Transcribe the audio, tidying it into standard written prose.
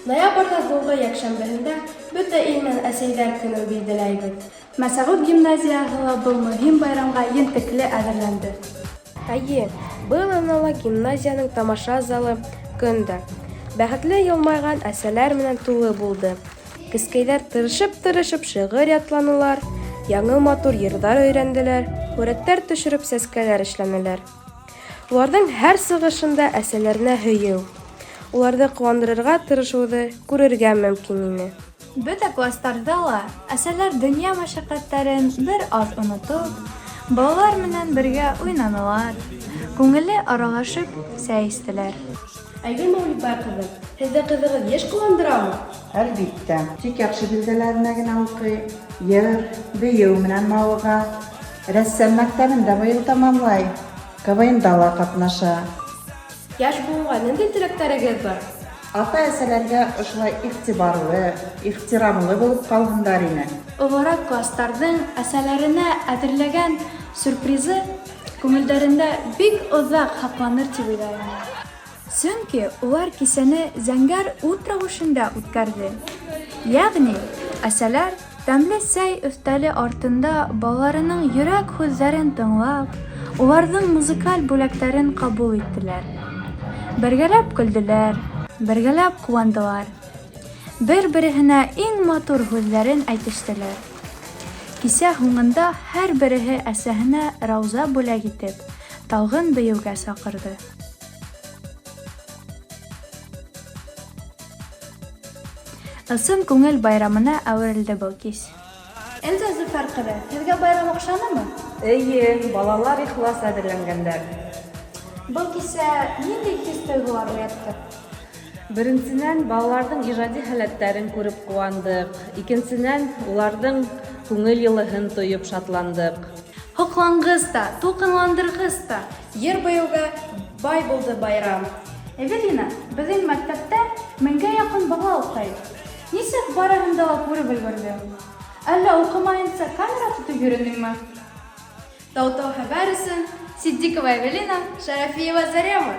Ноябрҙең һуңғы йәкшәмбеһендә бөтә ил менән Әсәйҙәр көнөн билдәләйбеҙ. Мәсәғүт гимназияһы ла был мөһим байрамға ентекле әҙерләнде. Эйе, был аҙнала гимназияның тамаша залы көн дә бәхетле йылмайған әсәләр менән тулы булды. Кескәйҙәр тырышып-тырышып шиғыр ятланылар, яңы матур йырҙар өйрәнделәр, һүрәттәр төшөрөп сәскәләр эшләнеләр. Уларҙың һәр сығышында әсәләренә һөйөү, уларҙы ҡыуандырырға тырышыуҙы күрергә мөмкин ине. Бөтә класстарҙа ла әсәләр донъя мәшәҡәттәрен бер аҙ онотоп, балалар менән бергә уйнанылар, күңелле аралашып сәй эстеләр. Айгөл Мәүлетбай ҡыҙы, һеҙҙе ҡыҙығыҙ йыш ҡыуандырамы? Әлбиттә. Тик яҡшы билдәләренә генә уҡый, йыр, бейеү менән мауыға. Рәссам мәктәбен дә быел тамамлай, КВНда ла ҡатнаша. Йәш быуынға ниндәй теләктәрегеҙ бар? Ата-әсәләргә ошолай иғтибарлы, ихтирамлы булып ҡалһындар ине. Олораҡ класстарҙың әсәләренә әҙерләгән сюрпризы күңелдәрендә бик оҙаҡ һаҡланыр тип уйлайым. Сөнки улар кисәне зәңгәр ут рәүешендә үткәрҙе. Ягъни, әсәләр тәмле сәй өҫтәле артында балаларының йөрәк һүҙҙәрен тыңлап, уларҙың музыкаль бүләктәрен ҡабул иттеләр. Бергәләп көлделәр, бергәләп ҡыуандылар. Бер-береһенә иң матур һүҙҙәрен әйтештеләр. Кисә һуңында һәр береһе әсәһенә рауза бүләк итеп, талғын бейеүгә саҡырҙы. Ысын күңел байрамына әүерелде был кис. Эльза Зөфәр ҡыҙы, һеҙгә байрам оҡшанымы? Эйе, балалар ихлас әҙерләнгәндәр. Был кисә ниндәй хис-тойғолар уятты? Беренсенән, балаларҙың ижади һәләттәрен күреп ҡыуандыҡ. Икенсенән, уларҙың күңел йылыһын тойоп шатландыҡ. Һоҡланғыс та, тулҡынландырғыс та. Йыр-бейеүгә бай булды байрам. Эвелина, беҙҙең мәктәптә меңгә яҡын бала уҡый. Нисек барыһын да ла күреп өлгөрҙөң? Әллә уҡымайынса камера тотоп йөрөнөңмө? Тау-тау хәбәр өсөн Ситдиҡова Эвелина, Шәрәфиева Зарема!